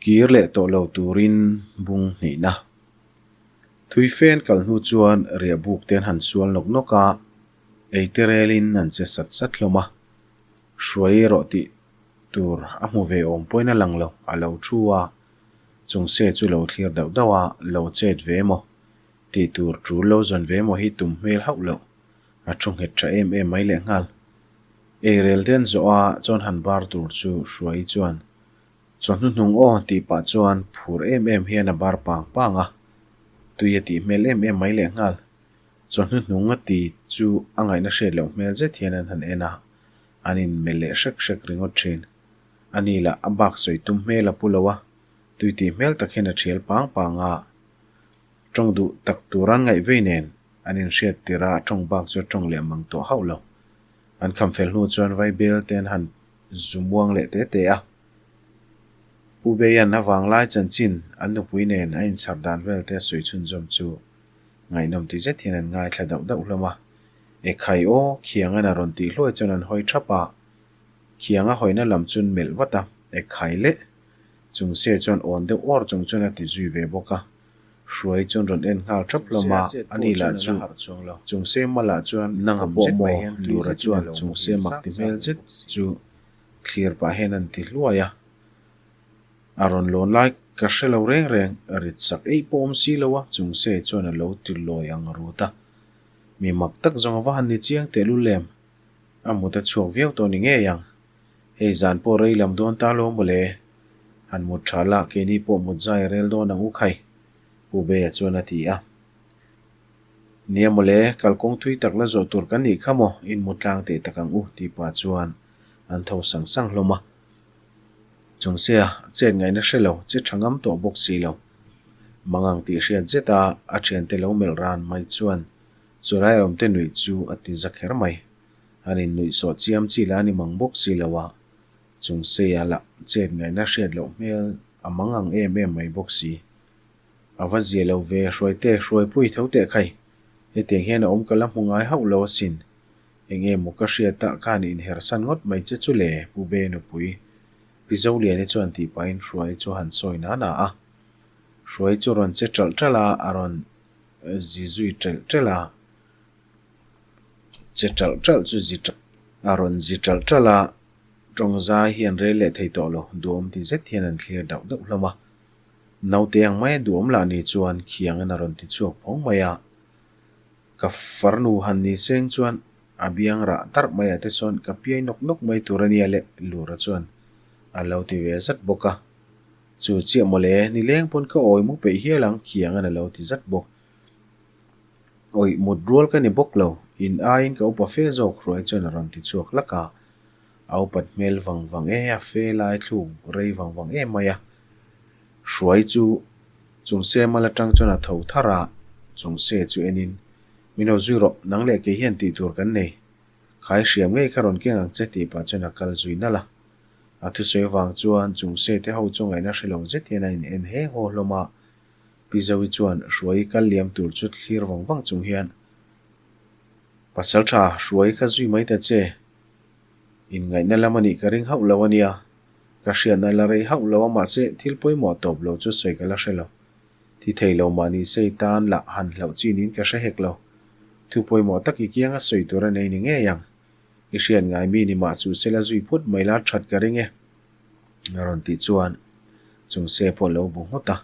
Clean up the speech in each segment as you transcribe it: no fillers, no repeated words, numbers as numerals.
Kir leh tawh lo turin bung hnihna. Thui fen kal hnu chuan riah buk te an han sual nawk nawk a, ei te relin an che sat sat hlawm a. Hruai erawh tih tur a hmu ve awm pawhin a lang lo, a lo thu a, chung se chu lo thlir dauh dauh a, lo chet ve emaw tih tur tul lo zawn ve emaw hi tum hmel hauh loh. A thu nghet tha em em mai lehnghal. Eirel te an zawh a, chuan han bar tur chu Hruai chuan Chawhnu hnung aw tih pah chuan phur em em hian a bar pang pang a, tui a tih hmel em em mai lehnghal. Chawhnu hnung a ti chu a ngaihna hriat loh hmel zet hian an han en a, an inmelh leh hrek hrek ringawt thin. A ni lah a bak sawi tum hmel a pu lo a, tui tih hmel tak hian a thial pang pang a. Tawng duh tak tur an ngaih vei nen an inhriat tirh a, tawng bak chu a tawng leh mang tawh hauh lo. An kham fel hnu chuan Vaibel te an han zu muang leh te te a. Pu Beian a vanglai chanchin an nupui nen a inchhar dan vel te a sawi chhunzawm chu ngaihnawm ti zet hian an ngaithla dauh dauh hlawm a. Ekhai aw, khiangan a rawn tih hluai chuan an hawi thap a, khiang a hawina lam chu an melh vat a, Ekhai leh chung se chuan awn deuh awr chung chuan a ti zui ve bawk a. Hruai chuan rawn en nghal thap hlawm a, ani lah chu chung se malah chuan nang pawh maw Lura chuan chung se mak ti hmel zet chu thlir pah hian an ti hluai a. A rawn lawn lai ka hre lo reng reng, rit sak eih pawh awm si lo a, chung se chuan a lo ti lawi ang rut a. Mi mak tak zawng a va han ni chiang tehlul lem, a mut a chhuak viau tawh ni ngei ang. Hei zan pawh rei lam dawn ta lo mawle. Han mut tha la, keini pawh mut zai a rel dawn ang u khai, Pu Beia chuan a ti a. Nia mawle, kalkawng thui tak la zawh tur kan nih kha maw, in mu tlang teh tak ang u, tih pah chuan an tho sang sang hlawm a. Chung sia, chet ngaihna hre lo, che tha ngam tawh bawk si lo. Mangang tih hriat zet a, a thiante lo melh ran mai chuan chulai awmte nuih chu a ti za kher mai. An innuih sawh chiam chi la a ni mang bawk si lo a, chung seia lah chet ngaihna hriat loh hmel a mang ang em em mai bawk si. A va zia lo ve, Hruaite, Hruaipui tho teh khai. Hetiang hian a awm ka la hmu ngai hauh lo asin. Eng emaw ka hriat ah khan inhersan ngawt mai che chu le, Pu Be nupui Pi Zoliani chuan tih pahin Hruai chu han sawi na na a. Hruai chu rawn che ṭalh ṭalh a, a rawn zi zui ṭelh ṭelh a. Che ṭalh ṭalh chu zi ṭalh a rawn zi ṭalh ṭalh a, tawng zai hi an rel leh thei tawh lo, duhawm ti zet hian an thlir dauh dauh hlawm a. Naute ang mai a duhawm lah ni chuan khiangin a rawn ti chhuak phawng mai a, ka farnu han ni seng chuan a biang rah tarh mai ah te chuan ka piai nawk nawk mai tur a nia le Lura chuan a lo ti ve zat bawk a. Chu chiah mawle, nileng pawn ka awi mu peih hial ang khiangin a lo ti zat bawk. Awih mut rual ka ni bawk lo, in aiin ka upa fe zawk hruai chuan a rawn ti chhuak hlak a. A upat hmel vang vang e, a fe lai thluk rei vang vang em mai a. Hruai chu Chungse mal atang chuan a tho thar a, Chungse chu enin, Min ho zui rawh, nang leh kei hian tih tur kan nei. Khai hriam ngei kha rawn keng ang che tih pah chuan a kal zui nalh a. A thusawi vang chuan Chungse te ho chu ngaihna hre lo zet hian a in en heng haw hlawm a. Pi Zoe chuan Hruai kal liam tur chu thlir vang vang chung hian, Pasal tha, Hruai kha zui mai ta che. Inngaihna lam a nih ka ring hauh lo a nia. Ka hriatna la rei hauh lo a mahse thil pawimawh tawp lo chu sawi ka la hre lo. Thi thei lo mahni sei tan lah han hlauh chi niin ka hre hek lo. Thu pawimawh tak i kianga sawi tur a nei ni ngei ang. I hriat ngai mi ni mah chu sela zui phut mai la that ka ring e. A rawn tih chuan chung se pawh lo bu nghut a.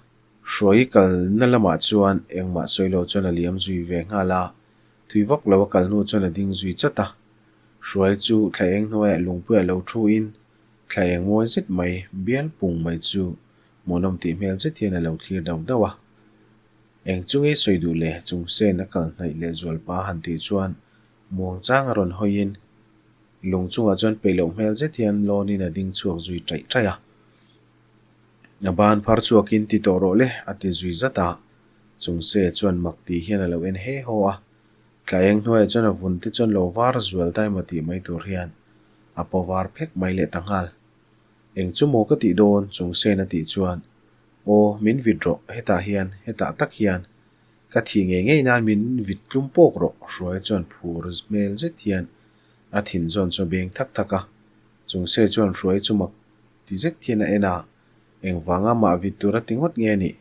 Hruai kalna lamah chuan engmah sawi lo chuan a liam zui ve nghal a, tui vak lo a kal hnu chuan a ding zui chat a. Hruai chu thla eng hnuaiah lungpuiah lo thu in thla eng mawi zet mai, bial pung mai chu hmuhnawm tih hmel zet hian a lo thlir dauh dauh a. Eng chu ngei sawi duh le chung sen a kal hnaih leh zual pa han tih chuan muang chang a rawn hawi in lung chungah chuan peih loh hmel zet hian lawn in a ding chhuak zui taih taih a. A ban phar chhuakin ti tawh rawh le a ti zui zat a, chung se chuan mak tih hian a lo en he haw a. Thla eng hnuaiah chuan a vun te chuan lo var zual ta emaw tih mai tur hian a paw var phek mai leh ta nghal. Eng chu maw ka tih dawn chung sen a tih chuan Aw min vit rawh hetah hian hetah tak hian ka thih ngei ngei nan min vit tlum pawk rawh Hruaia chuan phur hmel zet hian a thin zawn chu a beng thak thak a, chung se chuan Hruaia chu mak Ti zet hian a en a. Engvanga mah vit tura ti ngawt nge nih?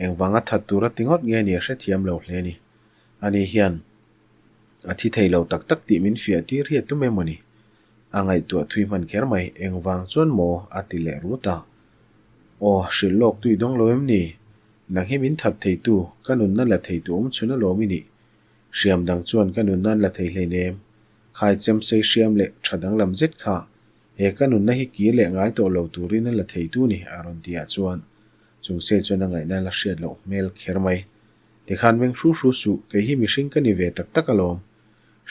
Engvanga that tura ti ngawt nge nih a hrethiam lo hle a ni. Ani hian a thi thei lo tak tak tih min fiah tir hi a tum em aw ni? A ngaihtuah thui hman kher mai, engvang chuan maw? a ti leh rut a. Aw, hrilh lawk tui dawng lo em ni? Nang hi min that theitu, ka nunna la theitu awm chhun alawm i nih. Hriam dang chuan ka nunna an la thei hleinem. Khai chem sei hriam leh tha danglam zet kha he ka nunna hi kir leh ngai tawh lo turin a la theitu ni a rawn ti ah chuan chung se chuan a ngaihna la hriat loh hmel kher mai. Tikhan meng hru hru suh, kei hi mihring ka ni ve tak tak alawm.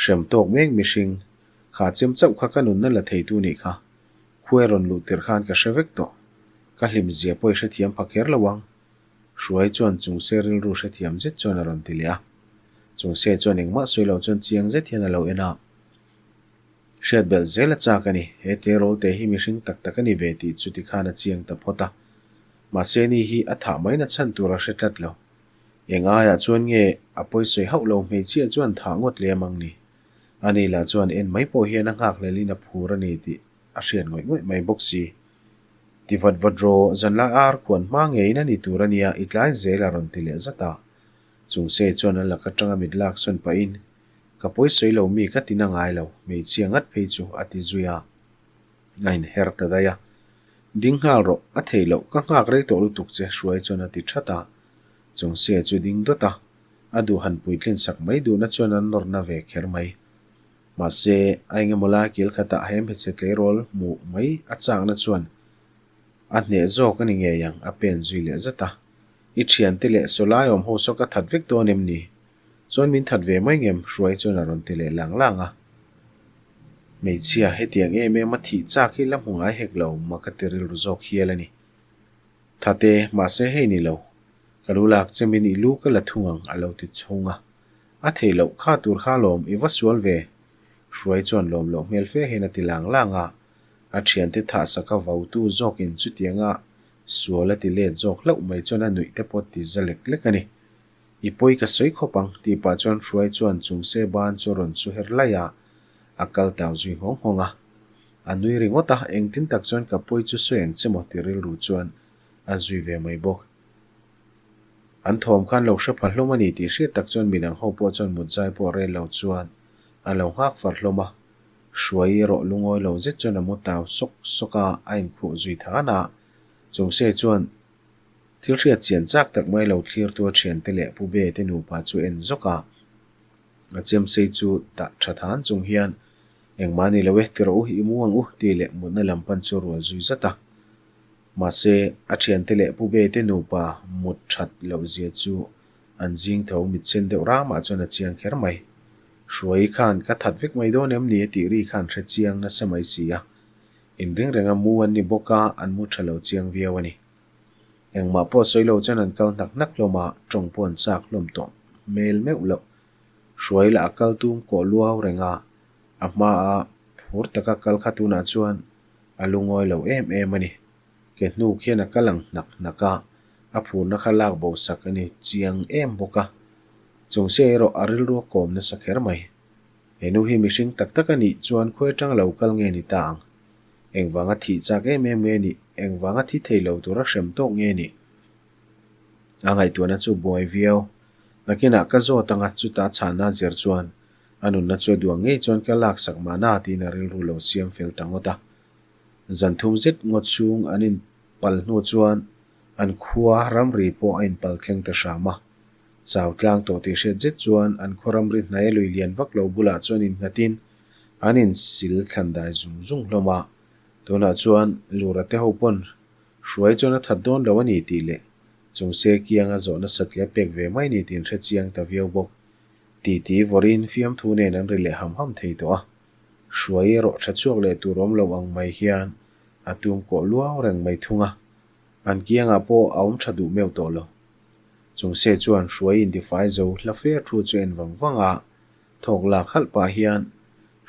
Hrem tawk mek mihring, kha chem chauh kha ka nunna la theitu nih kha. Khuai rawn luh tirh khan ka hre vek tawh. Ka hlim zia pawh i hrethiam pha kher lo ang. Hruai chuan Chungse rilru hrethiam zet chuan a rawn ti leh a. Chungse chuan engmah sawi lo chuan chiang zet hian a lo en a. Hriat belh zel a chak a ni, he tleirawl te hi mihring tak tak a ni ve tih chu tikhan a chiang ta phawt a. Mahse ni hi a thah mai na chhan tur a hre tlat lo. Eng aiah chuan nge a pawisawi hauh lo hmeichhia chuan thah ngawt lem ang ni. Ani lah chuan en mai pawh hian a nghakhlelin a phur a ni tih a hriat ngawih ngawih mai bawk si. Ti vat vat rawh, zanlai ar khuan hma ngeiin a ni tur a nia, i tlai zel a rawn ti leh zat a. Chung se chuan an lak atanga mit lak sawn pahin, Ka pawi sawi lo mi ka tina ngai lo, hmeichhia ngat phei chu a ti zui a. A inher ta daih a. Ding nghal rawh, a thei loh, ka nghak rei tawh lutuk che Hruai chuan a ti that a. Chung se chu ding dawt a, a duh han puitlin sak mai duhna chuan a nawrna ve kher mai. Mahse, a engemaw lai kil khatah he hmeichhe tleirawl hmuh mai a chakna chuan a hneh zawk a ni ngei ang, a pen zui leh zat a. I thiante leh sawlai awm ho saw ka that vek dawn em ni? Chuan min that ve mai ngem? Hruai chuan a rawn ti leh lang lang a. Hmeichhia, hetiang em em a thih chak hi la hmu ngai hek lo, ma ka ti rilru zawk hial a ni. Thate, mahse hei ni lo. Ka lu lak chemin i lu ka la thung ang, a lo ti chhung a. A theih loh kha tur kha lawm i va sual ve. Hruai chuan lawm loh hmel fe hian a ti lang lang a, a thiante thah sak a vautu zawkin chutianga sual a ti let zawk hlauh mai chuan a nuih te pawh ti za lek lek a ni. I pawi ka sawi khawp ang tih pah chuan Hruai chuan chung se ban chu a rawn su her laih a, a kal tau zui nghawng nghawng a. A nui ringawt a, engtin tak chuan ka pawi chu sawi ang che maw ti rilru chuan a zui ve mai bawk. An thawm khan lo hre pha hlawm a ni tih hriat tak chuan midang ho pawh chuan mut zai pawh rel lo chuan a lo nghak far hlawm a. Hruai erawh lungawi lo zet chuan a mu tau sawk sawk a, a inkhuh zui than a. Chungse chuan thil hriat chian chak tak mai lo thlirtu a thiante leh Pu Be te nupa chu en zawk a. A chemsei chu tah tha than chung hian engmah ni lo e, ti rawh u, i mu ang u tih leh mutna lam pan chu a rual zui zat a. Mahse, a thiante leh Pu Be te nupa mut that loh zia chu an zing tho mitsen deuh ramah chuan a chiang kher mai. Hruai khan ka that vek mai dawn em ni a tih ri khan hre chiang nasa mai si a. Inring renga mu an ni bawk a, an mu tha lo chiang viau a ni. Engmah pawh sawi lo chuan an kal hnak hnak hlawm a, tawng pawh an chak hlawm tawh hmel meuh loh. Hruai lah a kal tum kawh luau reng a, a hmaa phur taka kal kha tunah chuan A lungawi lo em em a ni. Ke hnuk hian a kal ang hnak hnak a, a phurna kha lak bo sak a ni chiang em bawk a. Chung se erawh a rilru a kawm nasa kher mai. He nu hi mihring tak tak a nih chuan khawi atang lo kal nge ni ta ang? Engvanga thih chak em em nge nih? Engvanga thi thei lo tura hrem tawk nge nih? A ngaihtuahna chu buai viau. Nakinah ka zawt anga chuta chhana zir chuan A nunna chu a duang ngei chuan ka laksak mahna tiin a rilru lo siam fel ta ngawt a. Zan thum zet ngawt chhung an inpal hnu chuan an khua ramri pawh a inpal thleng ta hram a. Chau tlang tawh tih hriat zet chuan an khaw ramri hnaia lui lian vak lo bulah chuan innghatin an insil thlan dai zung zung hlawm a. Tunah chuan Lura te ho pawn hruai chuan a that dawn lo a ni tih leh chung se kianga zawhna satliah pek ve mai ni tih an hre chiang ta viau bawk. Titi vawrin fiamthu nen an ri leh ham ham thei tawh a, hruai erawh tha chhuak leh tur awm lo ang mai hian a tum kawh luau reng mai thung a, an kiangah pawh a awm tha duh meuh tawh lo. Chung se chuan hruai intifai zo hla fer thu chu en vang vang a, thawk lak halh pah hian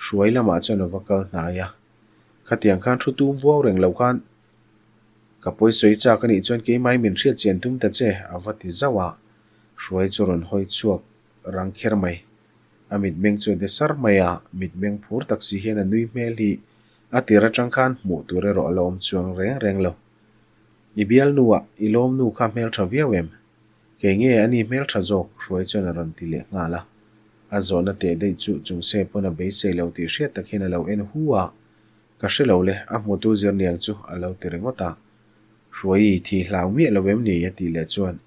hruai lamah chuan a va kal hnai a, Khatiang khan thu tum vuau reng lo khan ka pawisawi chak a nih chuan keimah i min hriat chian tum ta che a va ti zauh a. Hruai chu rawn hawi chhuak rang kher mai. A mitmeng chu a de sar mai a, mitmeng phur tak si hian a nui hmel hi a tir atang khan hmuh tur erawh a la awm chuang reng reng lo. I bialnuah i lawmnu kha hmeltha viau em? Kei nge a ni hmeltha zawk? Hruai chuan a rawn ti leh nghal a. A zawhna teh daih chu chung se pawn a beisei lo tih hriat tak hian a lo en hu a. Ka hre lo le, a hmutu zir niang chu a lo ti ringawt a. Hruaii thi hlau miah lo em ni? a tih leh chuan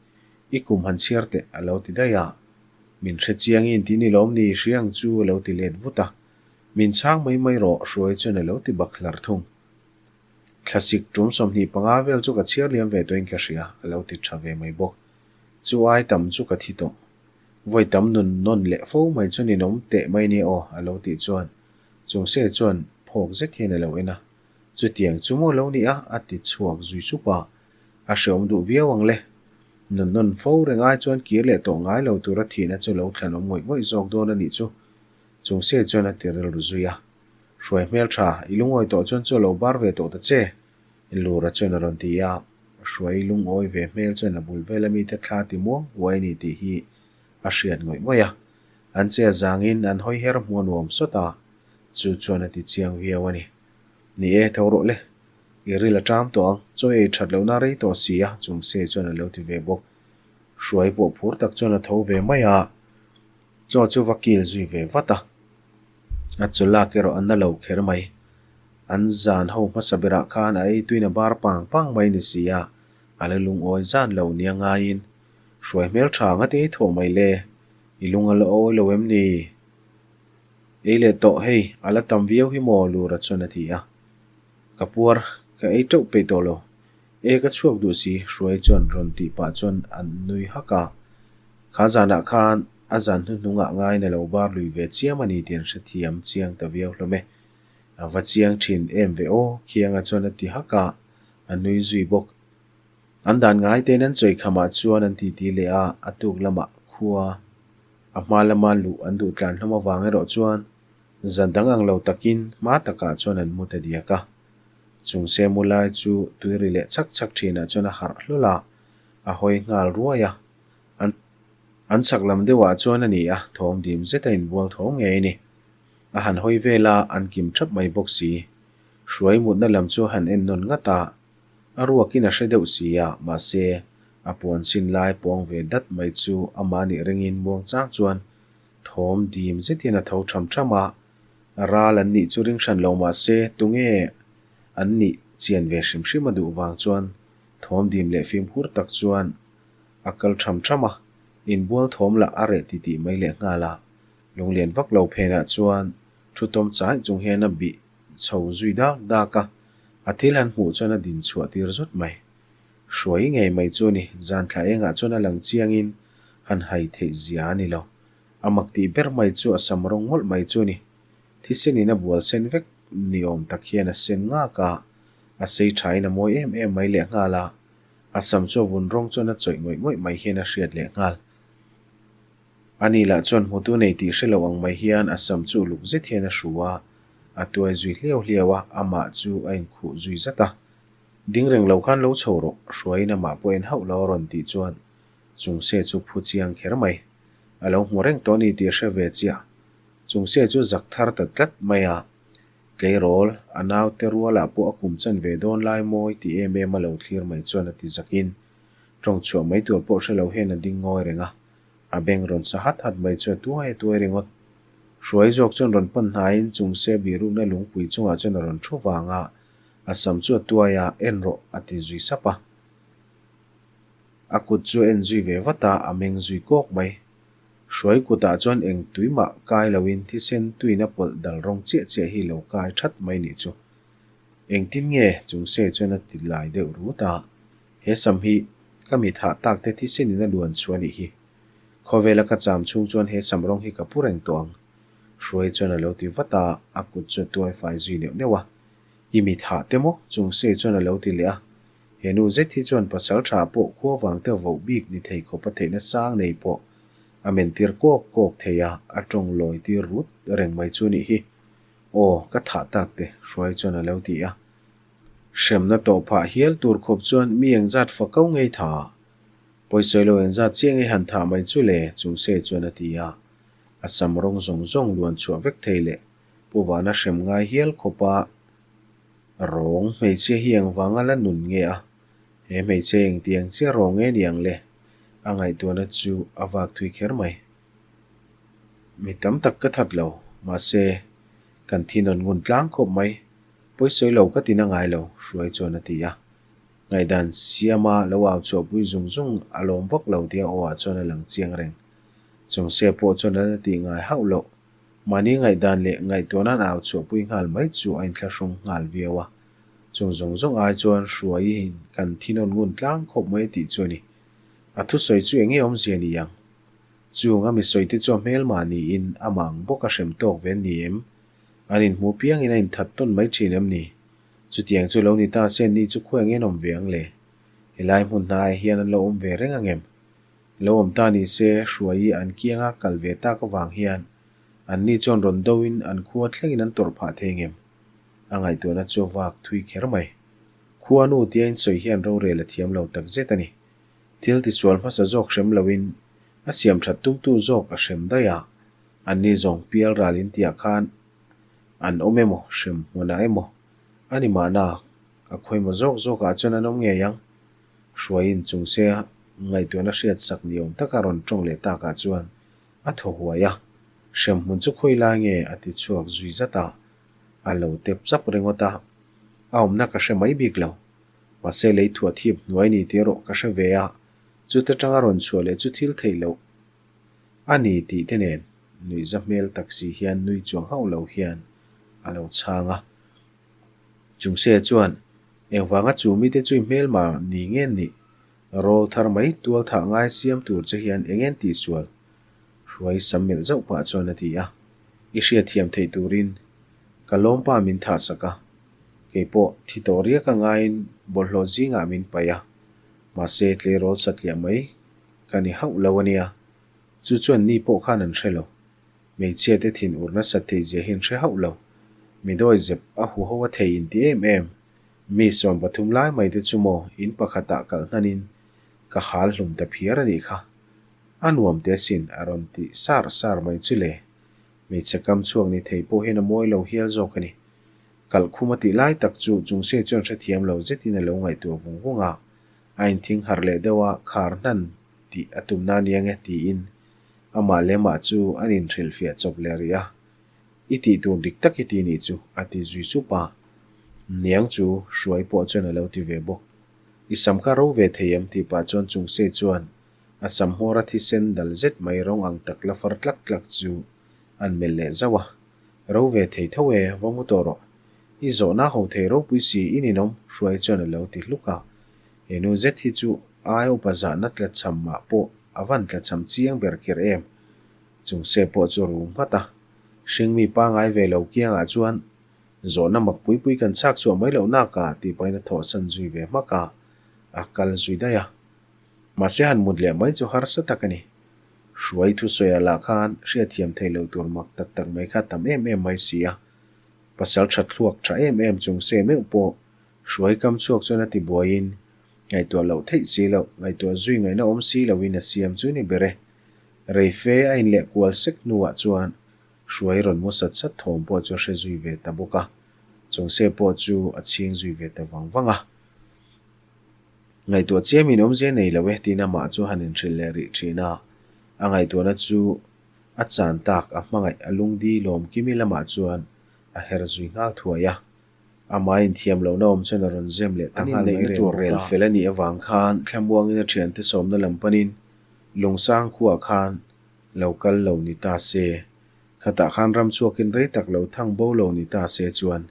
I kum han chhiar teh a lo ti daih a. Min hre chiang in ti ni lawm ni hria ang chu a lo ti let vut a. Min chhang mai mai rawh Hruai chuan a lo ti bak hlar thung. Thlasik tum 25 vel chu ka chhiar liam ve tawhin ka hria a lo ti tha ve mai bawk. Chu ai tam chu ka thi tawh. Vawi tam nun nawn leh fo mai chu ninawm teh mai nia aw a lo tih chuan Chungse chuan phawk zet hian a lo en a. Chutiang chu maw lo ni a? a ti chhuak zui sup a. A hreawm duh viau ang le. Nun nawn fo reng ai chuan kir leh tawh ngai lo tura thihna chu lo thlanawm ngawih ngawih zawk dawn a nih chu. Chungse chuan a ti rilru zui a. Hruai hmel tha, i lungawi tawh chuan chaw lo bar ve tawh ta che, Lura chuan a rawn ti a. Hruai lungawi ve hmel chuan a bul vela mite thla ti muang huai a ni tih hi a hriat ngawih ngawih a. An che zangin an hawi her hmu a nuam sawt a, chu chuan a ti chiang viau a ni. Ni e, tho rawh le. I ril a ṭam tawh ang, chaw ei ṭhat lohna rei tawh si a, Chungse chuan a lo ti ve bawk. Hruai pawh phur tak chuan a tho ve mai a, chaw chu va kil zui ve vat a. A chaw lak erawh a na lo kher mai. An zan ho hmasa berah khan a ei tuin a bar pang pang mai ni si a, a la lungawi zan lo nia ngaiin Hruai hmel ṭha anga te ei thawh mai le, i lung a la awi lo em ni? Ei leh tawh hei, a la tam viau hi maw? Lura chuan a ti a. Ka puar, ka ei teuh peih tawh lo. E ka chhuak duh si, Hruai chuan rawn tih pah chuan a nui hak a. Kha zanah khan a zan hnuhnungah ngaiin a lo bar lui ve chiam a ni tih an hrethiam chiang ta viau hlawm e. A va chiang thin em ve aw, Khianga chuan a ti hak a, a nui zui bawk. An dan ngai tein an chawi khamah chuan an titi leh a, a tuk lamah khua a hma lama luh an duh tlan hlawm avang erawh chuan zan dang ang lo takin hma takah chuan an mu ta diak a. Chung se mu lai chu tui ri leh chak chak thinah chuan a harh hlawl a, a hawi nghal ruai a. An an chhak lam deuhah chuan a ni a, thawm dim zet a inbual tho ngei a ni. A han hawi vel a, an kim thap mai bawk si. Hruai mutna lam chu a han en nawn ngat a, A ruakin a hre deuh si a, mahse, a puan chin lai pawng ve dat mai chu amah nih ringin muang chang chuan thawm dim zetin a tho tham tham a. Ral an nih chu ring hran lo mahse, tunge an nih chian ve hrim hrim a duh vang chuan thawm dim leh fimkhur tak chuan a kal tham tham a, inbual thawm lah a reh titih mai leh nghal a. Lunglian vak lo phenah chuan thu tawm chaih chung hian a bih chho zui dak dak a, a thil han hmuh chuan a din chhuah tir zawt mai. Hruai ngei mai chu a ni, zan thla engah chuan a lang chiangin han hai theih zia a ni lo. A mak tih ber mai chu a sam rawng mawlh mai chu a ni. Thisen in a bual sen vek ni awm tak hian a sen ngak a, a sei thain a mawi em em mai lehnghal a, a sam chu a vun rawng chuan a chawih ngawih ngawih mai hian a hriat lehnghal. Ani lah chuan hmutu nei tih hre lo ang mai hian a sam chu uluk zet hian a hru a, a tuai zui hliau hliau a, amah chu a inkhuh zui zat a. Ding reng lo khan lo chho rawh, hruaiin amah pawh en hauh lo a rawn tih chuan Chungse chu phu chiang kher mai. A lo hmu reng tawh a ni tih a hre ve chiah. Chungse chu zak thar ta tlat mai a, tleirawl, a naute rualah pawh a kum chan ve dawn lai mawi ti em em a lo thlir mai chuan a ti zakin tawng chhuah mai tur pawh hre lo hian a ding ngawi reng a. A beng rawn sa hat hat mai chu a tuai a tuai ringawt. Hruai zawk chuan rawn pan hnaiin chung se bihrukna lungpui chungah chuan a rawn thu vang a, a sam chu a tuai a, en rawh a ti zui sap a. A kut chu a en zui ve vat a, a meng zui kawk mai. Hruai kutah chuan eng tui mah kai loin thisen tuina pawlh dal rawng chiah chiah hi lo kai that mai nih chu. Engtin nge chung se chuan a ti lai deuh rut a. He sam hi ka mi thah tak te thisen in a luan chhuah a nih hi. Khawvela ka cham chhung chuan he sam rawng hi ka pu reng tawh ang. Hruai chuan a lo ti vat a, a kut chu a tuai fai zui neuh neuh a. I mi thah te maw? Chung se chuan a lo ti leh a. He nu zet hi chuan pasal tha pawh khua vang te voh bik ni thei khawp a theihna sang nei pawh a men tir kawk kawk thei a, a tawng lawi tir rut reng mai chu a nih hi. Aw, ka thah tak te, Hruai chuan a lo ti a. Hremna tawh phah hial tur khawp chuan mi engzat fa ko ngei tha? Pawisawi lo engzat chiah ngei han thah mai chu le? Chungse chuan a ti a. A sam rawng zawng zawng luan chhuah vek thei leh Pu Vana hrem ngai hial khawpa rawng hmeichhia hi engvanga la nun nge a? He hmeichhe engtiang chiah rawh nge ni ang le? A ngaihtuahna chu a vak thui kher mai. Mi tam tak ka that lo, mahse, kan thin awn ngun tlang khawp mai. Pawisawi lo ka ti na ngai lo, Hruai chuan a ti a. Ngaihdan siama lo au chhuahpui zung zung a lawm vak lo tia aw ah chuan a lang chiang reng. Chungse pawh chuan a la tih ngai hauh loh. Mahni ngaihdan leh ngaihtuahna an au chhuahpui nghal mai chu a inthlahrung nghal viau a. Chung zawng zawng ai chuan Hruaiin kan thinawn ngun tlang khawp mai tih chu a ni. A thusawi chu enge awmzia ni ang? Chung a misawi te chu a hmelmah niin amah ang bawk a hrem tawk ve ni em? An inhmu piangin a inthat tawn mai thin em ni? Chutiang chu lo ni ta se ni chu khuai ngen awm ve ang le? Helai hmun hnaiah hian an lo awm ve reng ang em? Lo awm ta ni se Hruaii an kianga kal ve tak avang hian an ni chuan rawn do in an khua thlengin an tawrh phah thei ngem? A ngaihtuahna chu a vak thui kher mai. Khua nu tia insawi hian rorel a thiam lo tak zet a ni. Thil tisual hmasa zawk hrem loin a siam that tumtu zawk a hrem daih a, an ni zawng pial ral in tiah khan an awm emaw hrem hmunah emaw a ni mahna a khawimaw zawk zawkah chuan an awm ngei ang. Hruaiin chung se ngaihtuahna hriat sak ni awm taka rawn tawng leh takah chuan a thaw huai a, hrem hmun chu khawi lai nge a ti chhuak zui zat a, a lo tep chap ringawt a, a awmna ka hre mai bik lo. Mahse lei thuah thip hnuai ni tih erawh ka hre ve a, chuta tanga rawn chhuah leh chu thil theih loh a ni tih te nen nuihza hmel tak si hian nui chuang hauh lo hian a lo chhang a. Chungse chuan, Engvanga chu mite chu i hmelma ni nge nih? Rawl thar mai tual thah ngai siam tur che hian eng en tih sual? Hruai sam melh zauh pah chuan a ti a. I hriatthiam theih turin ka lawmpa min thah sak a. Kei pawh thi tawh riak a ngaiin bawlhhlawh zingah min paih a. Mahse tleirawl satliah mai ka ni hauh lo a nia. Chu chuan ni pawh khan an hre lo. Hmeichhia te thin ur nasat theih zia hi an hre hauh lo. Mi dawi zep a huho a thei inti em em. Mi 13 lai mai te chu maw in pakhatah kalh hnanin ka hal hlum ta phiar a nih kha. A nuam te asin a rawn ti sar sar mai chu le. Hmeichhe kam chhuak ni thei pawh hian a mawi lo hial zawk a ni. Kalh khum a tih lai tak chu Chungse chuan hrethiam lo zetin a lo ngaihtuah vung vung a. A inthing harh leh deuh a, khar hnan tih a tumna a nia nge tiin Amah leh mah chu an inhrilhfiah chawp leh rih a, I tih tur dik tak i ti nih chu, a ti zui sup a. Niang chu Hruai pawh chuan a lo ti ve bawk. I sam kha ro ve thei em? tih pah chuan Chungse chuan a sam hmawr a thisen dal zet mai rawng ang tak la far tlak tlak chu an melh leh zauh a. Ro ve thei tho e, va mu tawh rawh. I zawhna ho thei ropui si i ninawm, Hruai chuan a lo ti hluk a. He nu zet hi chu ai upa zahna tlachham mah pawh a van tlachham chiang ber kher em? Chung se pawh chu rum nghat a. Hringmi pangai ve lo kiangah chuan zawhna mak pui pui kan chhak chhuah mai loh nak a tih pahin a thawhsan zui ve hmak a, a kal zui daih a. Mahse han mut leh mai chu harsa tak a ni. Hruai thusawi ah lah khan hriatthiam theih loh tur mak tak tak mai kha tam em em mai si a. Pasal tha thluak tha em em chung se meuh pawh Hruai kam chhuak chuan a ti buaiin, ngaihtuah loh theih si loh, ngaihtuah zui ngaihna awm si loin a siam chu ni ber e. Reife a inleh kual sek hnuah chuan Hruai rawn mu sat sat thawm pawh chu a hre zui ve ta bawk a, Chungse pawh chu a chhing zui ve ta vang vang a. Ngaihtuah chiamin awmzia nei lo e tiin amah chu han inhrilh leh rih thin a, a ngaihtuahna chu a chan tak a hmangaih a lungdi lawm kimi lamah chuan a her zui nghal thuai a. Amah inthiam lohna awm chuan a rawn zem leh ta nghal mai reng bawk a. Fel a nih avang khan thlamuangin a thiante sawmna lam panin Lungsang khuaah khan lo kal lo ni ta se, khatah khan ram chhuakin rei tak lo thang bo lo ni ta se chuan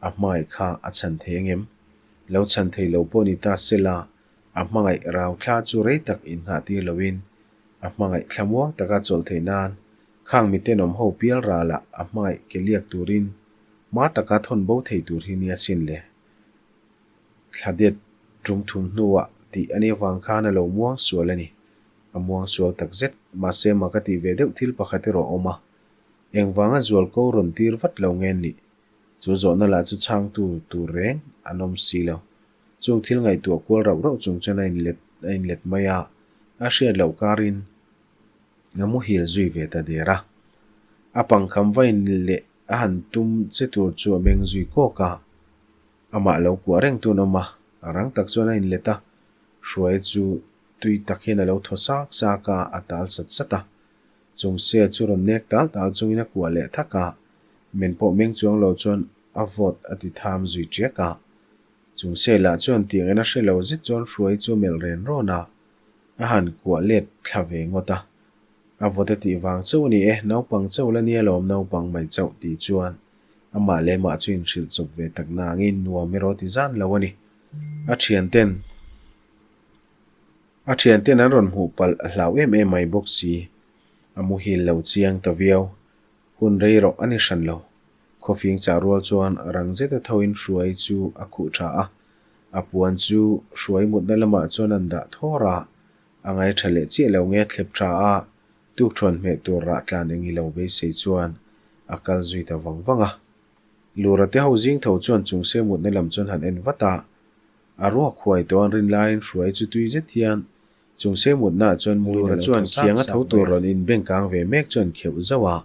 a hmangaih kha a chhan thei angem? Lo chhan thei lo pawh ni ta se la, a hmangaih rau thla chu rei tak innghah tir loin a hmangaih thlamuang taka chawlh theih nan khang mitenawm ho pial ralah a hmangaih ke liak turin Hma taka thawn bo thei tur hi nia sin le. Thla det tum thum hnuah tih a nih avang khan a lo muang sual a ni. A muang sual tak zet, mahse mah ka tih ve deuh thil pakhat erawh a awm a. Engvanga zual ko rawn tir vat lo nge nih? Chu zawhna lah chu chhangtu tur reng an awm si lo. Chung thil ngaihtuah kual rauh rauh chung chuan a inlet a inlet mai a, a hriat loh karin a muhil zui ve ta der a. A pangkham va inleh A han tum che tur chu a meng zui kawk a, amah lo kuah reng tun awm a, a rang tak chuan a inlet a. Hruaia chu tui tak hian a lo thaw sak sak a, a tal sat sat a. Chung se chu rawn nek tal tal chungin a kuah leh thak a, men pawh meng chuang lo chuan a vawt a ti tham zui ṭiak a. Chung se lah chuan tiang en a hre lo zet chuan Hruaia chu a melh ren rawn a, a han kuah let thla ve ngawt a. A vawt a tih vang chauh a ni e, naupang chauh la nia lawm naupang mai chauh tih chuan amah leh mah chu inhrilh chawp ve tak nangin nuam erawh ti zan lo a ni. A thianten a thianten an rawn hmuh palh a hlau em em mai bawk si. A muhil lo chiang ta viau. Hun rei rawh a ni hran lo. Khawfing chah rual chuan rang zet a thoin hruai chu a khuh tha a. A puan chu hruai mutna lamah chuan an dah thawr a. A ngaitha leh chiah lo nge thlep tha a, tukthuan hmeh tur rah tlan eng i lo beisei chuan a kal zui ta vang vang a. Lura te ho zing tho chuan chung se mutna lam chuan han en vat a, a ruak huai tawh an rin laiin hruai chu tui zet hian chung se mutna ah chuan Lura chuan khiang a tho tur rawn in beng kang ve mek chuan kheuh zauh a,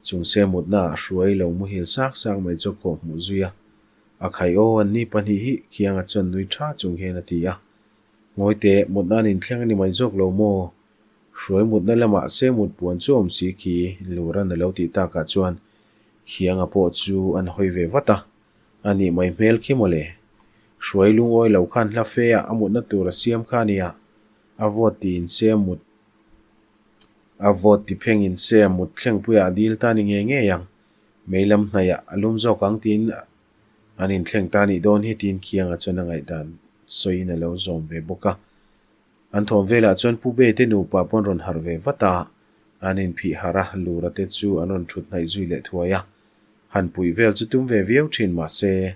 chung se mutna ah hruai lo muhil sak sak mai chu kawh hmuh zui a. A khai aw an ni pahnih hi khianga chuan nui tha chung hian a ti a. Ngawi teh, mutna an inthleng a ni mai zawk lo maw? Hruai mutna lamah se mut puan chu awm si khi Luran a lo tih takah chuan Khianga pawh chu an hawi ve vat a, a nih mai hmel khi mawle. Hruai lungawi lo khan hla fe ah a mutna tur a siam kha a nia, a vawt tiin se a mut a vawt ti phengin se a mut thlengpuiah a dil ta ni ngei ngei ang, mei lam hnaihah a lum zawk ang tiin An inthleng ta nih dawn hi tiin Khianga chuan a ngaihdan sawiin a lo zawm ve bawk a. An thawm velah chuan Pu Be te nupa pawh an rawn harh ve vat a, an inphih harh a, Lura te chu an rawn thut hnaih zui leh thuai a. Han puih vel chu tum ve viau thin mahse,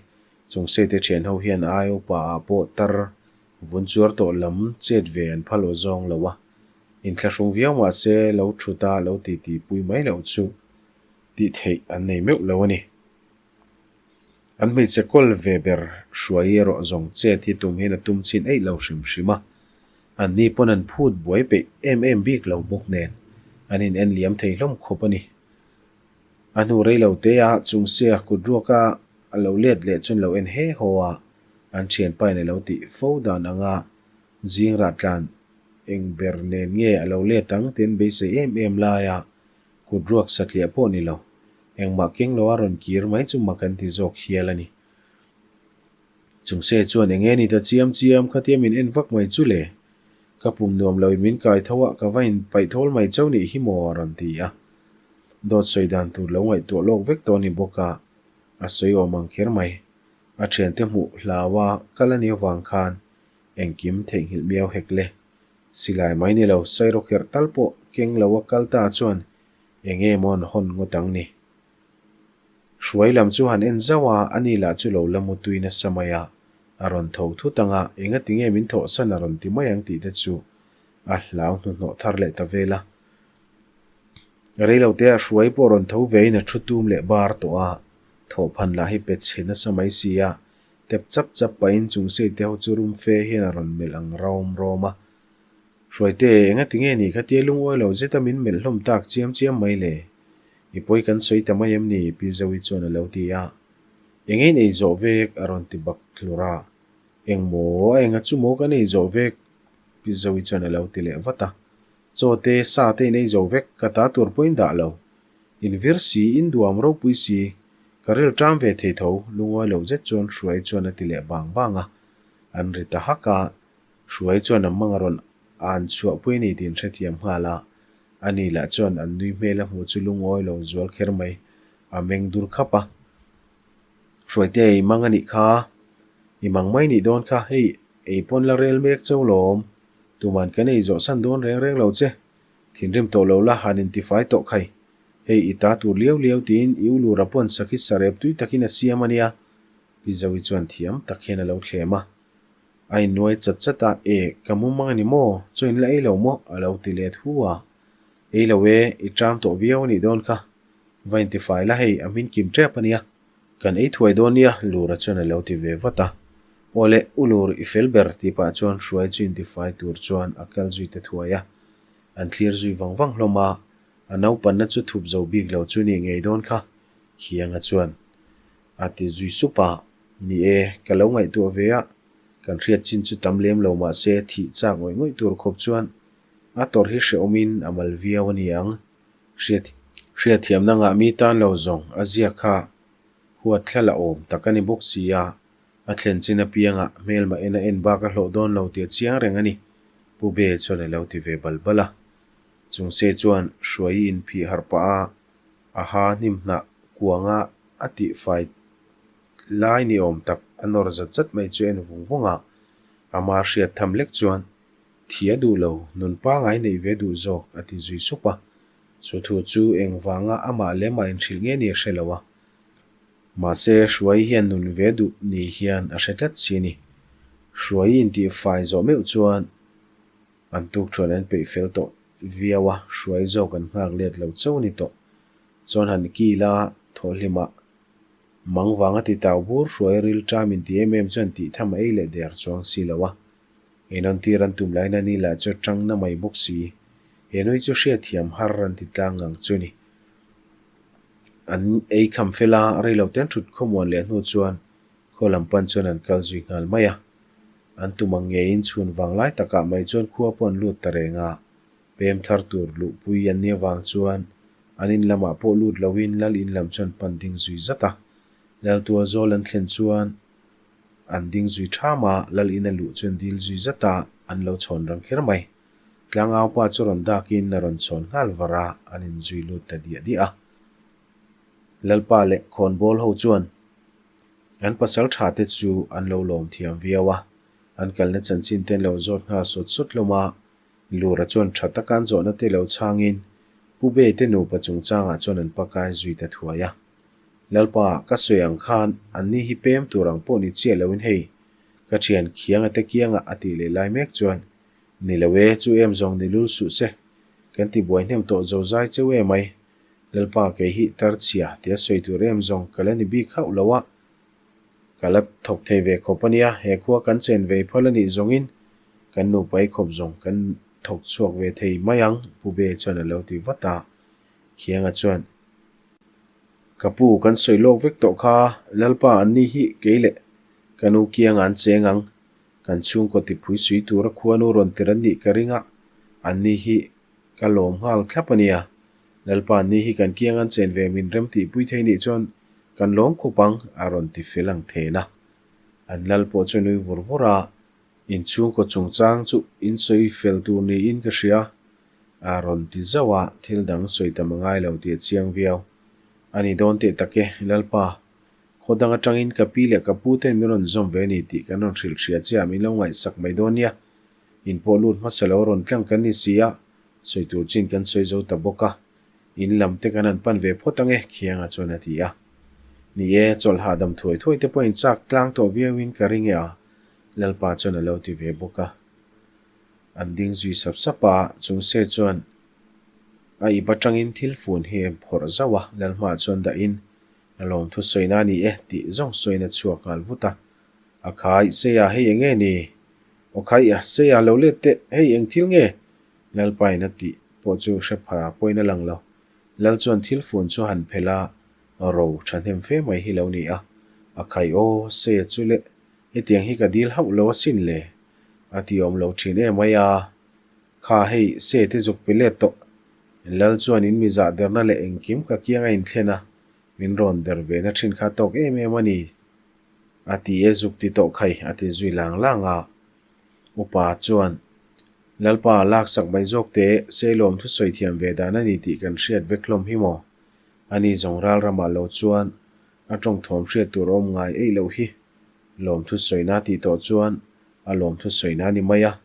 Chungsei te thian ho hian ai upa ah pawh tar vun chuar tawh lam chet ve an phal aw zawng lo a. Inthlahrung viau mahse lo thut a lo titi pui mai loh chu tih theih an nei meuh lo a ni. An hmeichhe kawl ve ber hruai erawh zawng chet hi tum hian a tum chin eih lo hrim hrim a. An ni pawn an phut buai peih em em bik lo bawk nen an in en liam thei hlawm khawp a ni. A hnu rei lo te a chung sia kut ruaka a lo let leh chuan lo en he haw a, an thianpa in a lo tih fo dan anga zing rah tlan eng ber nen nge a lo let ang tiin beisei em em lai a Kut ruak satliah pawh ni lo. Engmah keng lo a rawn kir mai chu mak an ti zawk hial a ni. Chungse chuan eng nge ni ta chiam chiam khatia min en vak mai chu le? Ka pum nuam lo in min kai tho a, ka va in paih thawl mai chauh nih hi maw a rawn ti a. Dawt sawi dan tur lo ngaihtuah lawk vek tawh a ni bawk a, a sawi awm ang kher mai. A thiante hmuh hlau a kal a nih avang khan engkim theihnghilh miau hek le. Silai mai ni lo, sairawkherh tal pawh keng lo a kal ta chuan eng nge maw an hawn ngawt ang ni. Hruai lam chu han en zauh a, ani lah chu lo la mu tui nasa mai a, a rawn tho thut ang a, engati nge min thawh san a rawn ti mai ang tih te chu a hlau hnuhnawh thar leh ta vel a. Reilote a hruai pawh rawn tho vein a thu tum leh bar tawh a, thawhphan lah hi pe chhe nasa mai si a, Tep chap chap pahin chung sei te ho chu rum fe hian a rawn melh ang rawm rawm a. Hruaite, engati nge ni khatia lungawi lo zeta min melh hlawm tak chiam chiam mai le? I pawi kan sawi ta mai em ni? Pi Zoe chuan a lo ti a. Eng ein ei zawh vek? a rawn ti bak hlur a. Eng maw? A enga chu maw kan ei zawh vek? Pi Zoe chuan a lo ti leh vat a. Chaw te, sa te in ei zo vek, ka ta tur pawhin dah lo. In vir si, in duam ropui si, ka ril ṭam ve thei tho, lungawi lo zet chuan Hruai chuan a ti leh bang bang a. An ri ta hak a, Hruai chuan a mang a rawn an chhuahpui a ni tih an hrethiam nghal a. Ani lah chuan an nui hmel a hmuh chu lungawi lo zual kher mai, a meng dur khap a. Hruaite i mang a nih kha, i mang mai nih dawn kha, hei ei pawn la rel mek chauh lawm, tuman kan ei zawh san dawn reng reng lo che, Thinrim tawh lo la han intifai tawh khai. Hei i ta tur liau liau tiin i ulura pawn sakhi sarep tui takin a siam a nia. Pi Zoe chuan thiam tak hian a lo thlem a. A innuai chat chat a, E, ka mumang a ni maw? Chaw in la ei lo maw? a lo ti let hu a. Ei lo e, i ṭam tawh viau a nih dawn kha. Va intifai la hei, a hmin kim ṭep a nia. Kan ei thuai dawn nia, Lura chuan a lo ti ve vat a. Aw le, u Lur, i fel ber tih pah chuan Hruai chu intifai tur chuan a kal zui ta thuai a. An thlir zui vang vang hlawm a, a naupanna chu thup zo bik lo chu nih ngei dawn kha, Khianga chuan a ti zui sup a. Ni e, ka lo ngaihtuah ve a, Kan hriat chin chu tam lem lo mah se thih chak ngawih ngawih tur khawp chuan a tawrh hi hrehawmin a mal viau a ni ang. Hriat hriatthiamna ngah mi tan lo zawng a ziak kha huat thla la awm tak a ni bawk si a, a thlen chin apiangah hmelma en a en bak a hlawh dawn lo tih a chiang reng a ni, Pu Be chuan a lo ti ve bal bal a. Chung se chuan Hruaii inphih harh pah a, a ha hnim hnah kuanga a tihfai lai ni awm tak a nawr zat zat mai chu en vung vung a, ama hriat tham lek chuan thi a duh lo, nun pangai neih ve duh zawk a ti zui sup a. Chu thu chu engvanga amah leh amah inhrilh nge ni a hre lo a. Mahse, Hruai hian nun ve duh ni hian a hre tlat si a ni. Hruai intihfai zawh meuh chuan an tuk chuan an peih fel tawh viau a, Hruai zawk an nghak let lo chauh a ni tawh. Chuan han kil a thawhhlimah Mang vanga ti tau bur hruai ril ṭam inti em em chuan tih tham a ei leh der chuang si lo a. Einawn tir an tum lain a ni lah chu ṭang na mai bawk si. He nui chu hriatthiam har an ti tlang ngang chu ni. An ei kham fel a, rei lo ten ṭhut khawmuan leh hnu chuan khaw lam pan chuan an kal zui nghal mai a. An tum ang ngeiin chhun vang lai takah mai chuan khua pawh an lut ta reng a. Pem thar tur luhpui an nih avang chuan an in lamah pawh lut loin lal in lam chuan pan ding zui zat a. Lal tual zawl an thlen chuan an ding zui ṭham a, lal in a luh chuan dil zui zat a, an lo chhawn rang kher mai. Tlangau pa chu rawn dakin a rawn chhawn nghal var a, an inzui lut ta diah diah a. Lalpa leh khawnbawl ho chuan an pasal ṭha te chu an lo lawm thiam viau a, an kalna chanchin te an lo zawt nghal sawt sawt hlawm a, Lura chuan tha taka an zawhna te lo chhangin Pu Be te nupa chungchangah chuan an pakai zui ta thuai a. Lalpa, ka sawi ang khan an ni hi pem tur ang pawh ni chiah loin hei, ka thian khianga te kiangah a tih leh lai mek chuan, Ni lo e, chu em zawng ni lul suh se, kan ti buai hnem tawh zo zai cheu e mai. Lalpa, kei hi tarchhia tia sawi tur em zawng ka la ni bik hauh lo a, Ka la thawk thei ve khawp a nia, he khua kan chen ve phal a nih zawngin kan nupa i khawp zawng kan thawk chhuak ve thei mai ang, Pu Be chuan a lo ti vat a. Khianga chuan, Ka pu, kan sawi lawk vek tawh kha, Lalpa an ni hi kei leh ka nu kianga an cheng ang, kan chhungkaw tiphui sui tura khuanu rawn tir an nih ka ring a, an ni hi Ka lawm nghal thlap a nia. Lalpa ni hi kan kiang an chen ve min rem tihpui thei nih chuan kan lawm khawp ang a rawn ti fel ang then a. An lal pawh chu nui vur vur a, inchhungkaw chungchang chu in sawi fel tur niin ka hria a rawn ti zauh a, thil dang sawi tam a ngai lo tih a chiang viau. A ni dawn teh tak e, Lalpa, khaw dang atangin ka pi leh ka pu ten min rawn zawm ve a ni tih kan rawn hrilh hria che a, min lo ngaihsak mai dawn nia. In pawh lut hmasa lo rawn tlang kan ni si a, sawi tur chin kan sawi zo ta bawk a, in lam te kan han pan ve phawt ang e, Khianga chuan a ti a. Ni e, chawlh hahdam thuai thuai te pawhin chak tlang tawh viauin ka ring e a, Lalpa chuan a lo ti ve bawk a. An ding zui sap sap a, chung se chuan a ip atangin thil fun hi em phawrh zauh a, Lalhmaah chuan dahin a lawmthu sawina a ni e tih zawng sawiin a chhuak nghal vut a. A khai, Seia hei eng nge ni? Aw khai a, Seia lo let teh, hei eng thil nge? Lalpain a tih pawh chu hre pha pawhin a lang lo. Lal chuan thil fun chu han phelh a, ro thahnem fe mai hi lo ni a. A khai aw, Seia chu le, hetiang hi ka dil hauh lo asin le. A ti awm lo thin em mai a. Kha hei, Seia te zuk pe let tawh. Lal chuan in mizah derna leh engkim ka kiang a inthlen a, min rawn der ve na thin kha tawk em em a ni. A ti e zuk ti tawh khai a ti zui lang lang a. Upa chuan, Lalpa, laksak mai zawk teh, Seilawm thusawi thiam ve dan a ni tih kan hriat vek hlawm hi maw? Ani zawng ral ramah lo chuan a tawngthawm hriat tur awm ngai eih loh hi. Lawm thusawina tih tawh chuan a lawm thusawina a ni mai a,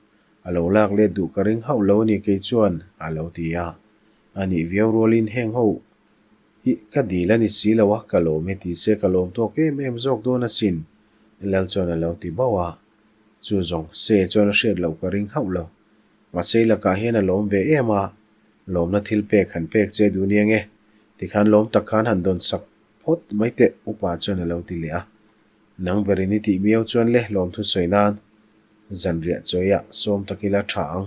a lo lak let duh ka ring hauh lo a ni kei chuan, a lo ti a. A nih viau rualin heng ho Hi, ka dil a ni si lo a, ka lawm e ti se ka lawm tawk em em zawk dawn asin, Lal chuan a lo ti bauh a. Chu zawng, se chuan a hriat loh ka ring hauh lo. Mahse i lakah hian a lawm ve em a, lawmna thil pek han pek che duh nia nge, tikhan lawm tak khan han dawn sak phawt mai teh, upa chuan a lo ti leh a. Nang berin i tih miau chuan le lawmthu sawi nan zanriah chawiah sawm tak ila tha ang.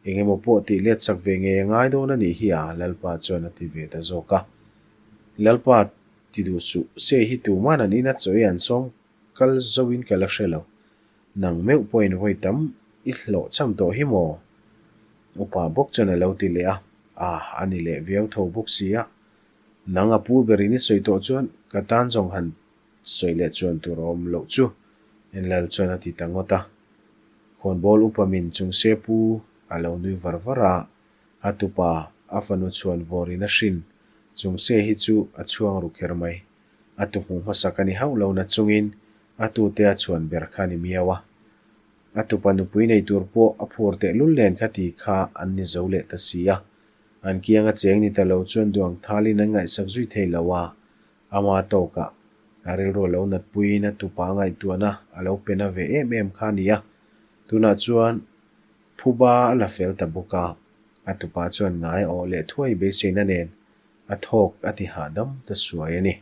Eng emaw pawh tih let chak ve ngei a ngai dawn a nih hi a, Lalpa chuan a ti ve ta zawk a. Lalpa ti duh suh, se hi tuman an ina chawi an sawm kal zo in ka la hre lo. Nang meuh pawhin vawi tam i hlawh cham tawh hi maw? Upa bawk chuan a lo ti leh a, a a ni leh viau tho bawk si a. Nang a pu berin i sawi tawh chuan ka tan zawng han sawi leh chuan tur a awm loh chu, Enlal chuan a ti ta ngawt a. Khawnbawl upa min chung se pu a lo nui var var a, a tupa a fanu chhuan vawrin a hrin chung se hi chu a chhuang ru kher mai. A tu hmuh hmasak a ni hauh lo na chungin a tute a chhuan ber kha a ni miau a. A tupa nupui nei tur pawh a phur tehlul nen kha ti kha an ni zo leh ta si a. An kianga cheng ni ta lo chuan duang thalin an ngaihsak zui thei lo a, ama tawkah a rilru a lo natpuiin a tupa a ngaihtuahna a lo pe na ve em em kha a ni a. Tunah chuan phuba a la fel ta bawk a, a tupa chuan ngai a awh leh thuai beiseina nen a thawk a ti hahdam ta suai a ni.